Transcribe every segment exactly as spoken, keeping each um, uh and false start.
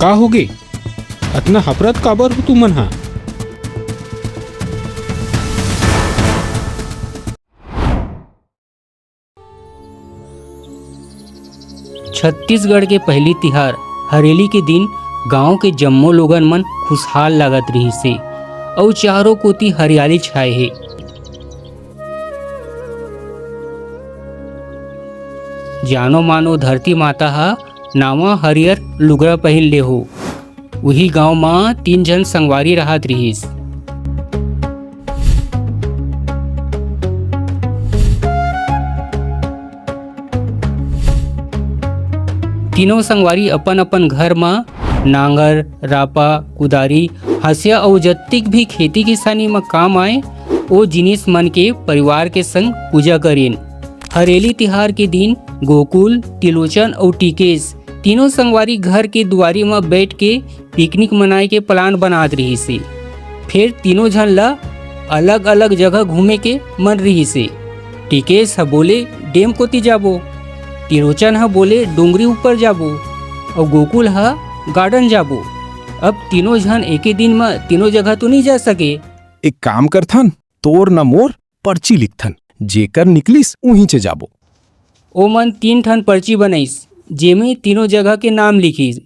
का होगे? अतना हफरत काबर हो तुमन हा? छत्तीसगढ़ के पहिली तिहार हरेली के दिन गांव के जम्मो लोगन मन खुशहाल लागत रिहिस हे अउ चारों कोती हरियाली छाए हे। जानो मानो धरती माता ह नावा हरियर लुगरा पहिर ले हो। उही गांव म तीन झन संगवारी रहत रिहिस। तीनों संगवारी अपन-अपन घर म नांगर, रापा, कुदारी, हंसिया अउ जत्तिक भी खेती किसानी म काम आए, ओ जिनिस मन के परिवार के संग पूजा करिन। हरेली तिहार के दिन गोकुल, तिलोचन अउ टिकेश तीनों संगवारी घर के दुआरी म बैठ के पिकनिक मनाए के प्लान बनात रिहिस हे। फेर तीनों झन ल अलग-अलग जगह घूमे के मन रिहिस हे। टिकेश ह बोले, "डेम कोती जाबो।" तिलोचन ह बोले, "डोंगरी ऊपर जाबो।" अउ गोकुल ह, "गार्डन जाबो।" अब तीनों झन एके दिन म तीनों जगह तो नइ जा सके। एक काम करथन, तोर न मोर पर्ची लिखथन, जेकर निकलिस उहींचे जाबो। ओमन तीन ठन पर्ची बनइस, जेमे तीनों जगह के नाम लिखिस।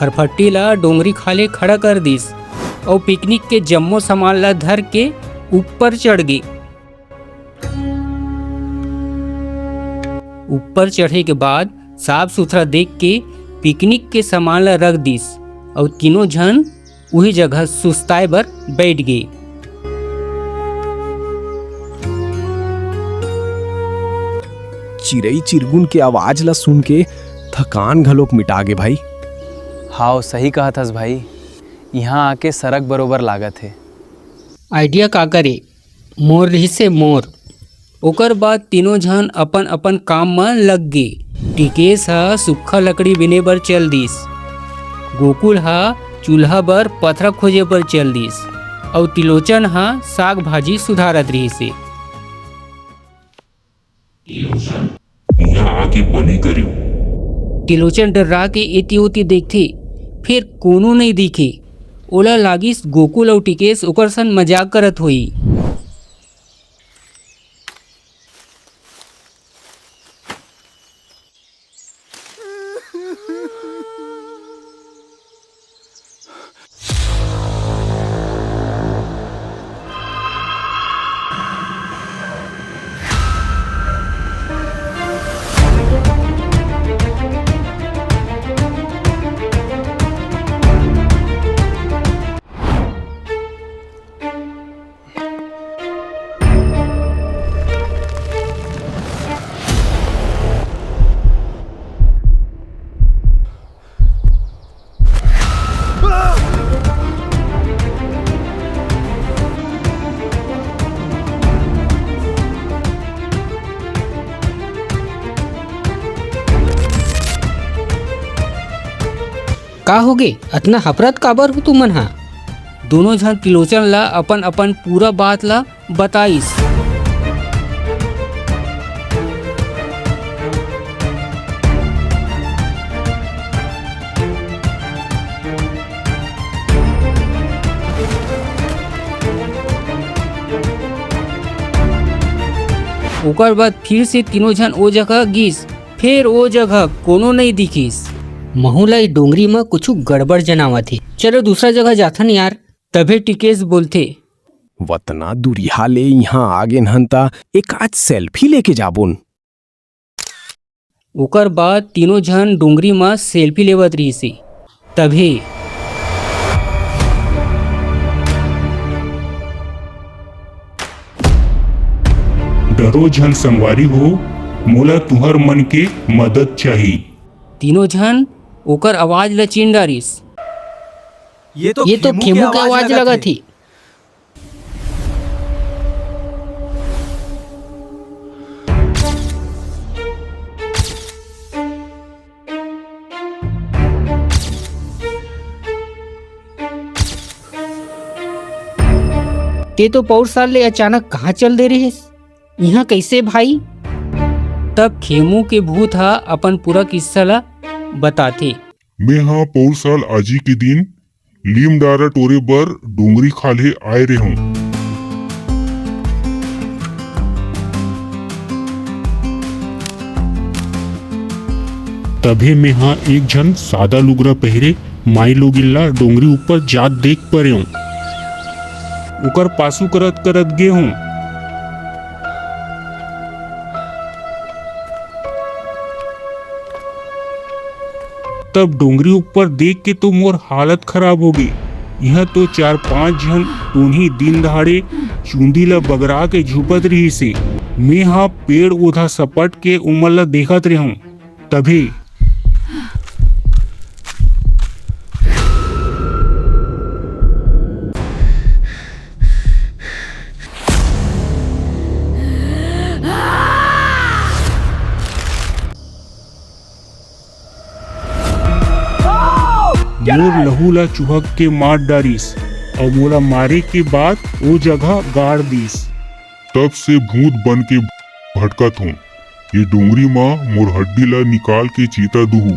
फरफट्टी ला डोंगरी खाले खड़ा कर दिस अउ पिकनिक के जम्मो सामान ला धर के ऊपर चढ़ गे। ऊपर चढ़े के बाद साफ सुथरा देख के पिकनिक के सामान ला रख दिस अउ तीनों झन उही जगह सुस्ताए बर बैठ गे। चिरई चिरगुन के आवाज ला सुन के थकान घलोक मिटा गे भाई। हाव, सही कहत हस भाई, इहाँ आके सरग बरोबर लागत हे। आइडिया का करे? मोर रिहिसे मोर। ओकर बाद तीनों झन अपन-अपन काम म लग गे। टिकेश ह सुक्खा लकड़ी बीने बर चल दिस। गोकुल ह चूल्हा बर पथरा खोजे बर चल दिस। अउ तिलोचन ह साग भाजी सुधारत रिहिसे। तिलोचन, इहाँ आके बने करिव। तिलोचन डर्रा के एती ओती देखथे, फेर कोनो नइ दिखे। ओला लागिस गोकुल अउ टिकेश ओकर संग मजाक करत होही। का होगे? अतना हफरत काबर हो तुमन हा? दूनों झन तिलोचन ला अपन-अपन पूरा बात ला बताइस। ओकर बाद फिर से तीनों झन ओ जगह गिस, फेर ओ जगह कोनो नइ दिखिस। महू ला ए डोंगरी म कुछु गड़बड़ जनावत हे। चलो दूसरा जगह जाथन यार। तभे टिकेश बोलथे, "वतना दुरिहा ले इहाँ आ गेन हन त एक आध selfie लेके जाबोन।" ओकर बाद तीनों झन डोंगरी म selfie लेवत रिहिसे। तभे डरो झन संगवारी हो, मोला तुहर मन के मदद चाही। तीनों झन ओकर आवाज ल चिन डारिस। ये तो ये तो खेमू के खेमू के आवाज आवाज लगत लगत हे। हे। ते तो पौर साल ले अचानक कहाँ चल दे रहिस? इहाँ कइसे भाई? तब खेमू के भूत ह अपन पूरा किस्सा ला बताथे। मेंहा पौर साल आजी के दिन लीम डारा टोरे बर डोंगरी खाल्हे आए रेहेंव। तभे मेंहा एक झन सादा लुगरा पहिरे माईलोगिन ला डोंगरी ऊपर जात देख परेंव। ओकर पासू करत करत गे हों। तब डोंगरी ऊपर देख के तो मोर हालत खराब हो गे। इहाँ तो चार पांच झन टोनही दिन दहाड़े चूंदी ला बगरा के झुपत रिहिस हे। मेंहा पेड़ ओधा सपट के ओमन ला देखत रेहेंव। तभे मोर लहू ला चुहक के मार डारिस अउ मोला मारे के बाद ओ जगह गाड़ दिस। तब से भूत बन के भटकत हों। ये डोंगरी म मोर हड्डी ला निकाल के चीता दुहू,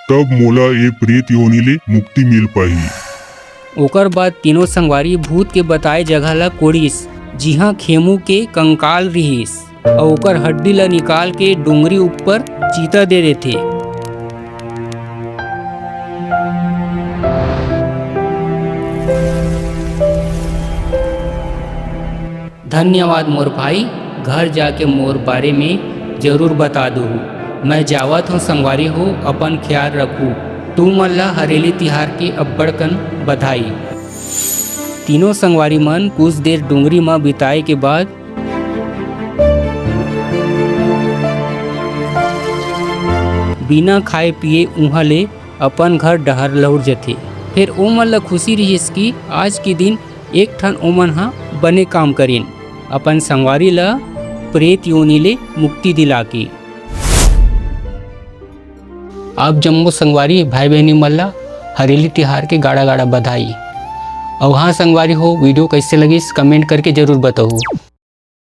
तब मोला ये प्रेत योनि ले मुक्ति मिल पाही। ओकर बाद तीनों संगवारी भूत के बताए जगह ला कोड़िस, जिहां खेमू के कंकाल रिहिस, अउ ओकर हड्डी ला निकाल के डोंगरी ऊपर चीता दे देथे। धन्यवाद मोर भाई, घर जाके मोर बारे में जरूर बता दुहू। मैं जावत हों संगवारी हो, अपन ख्याल रखू। तुमन ला हरेली तिहार के अब्बड़ कन बधाई। तीनों संगवारी मन कुछ देर डोंगरी म बिताए के बाद बिना खाए पिए उहाँ ले अपन घर डहर लहुट जथे। फेर ओमन ला खुशी रिहिस कि आज के दिन एक ठन ओमन ह बने काम करिन, अपन संगवारी ला प्रेत योनि ले मुक्ति दिला के। आप जम्मो संगवारी भाई बहिनी मन ला हरेली तिहार के गाड़ा गाड़ा बधाई। अउ हाँ संगवारी हो, वीडियो कइसे लगिस कमेंट करके जरूर बताहू।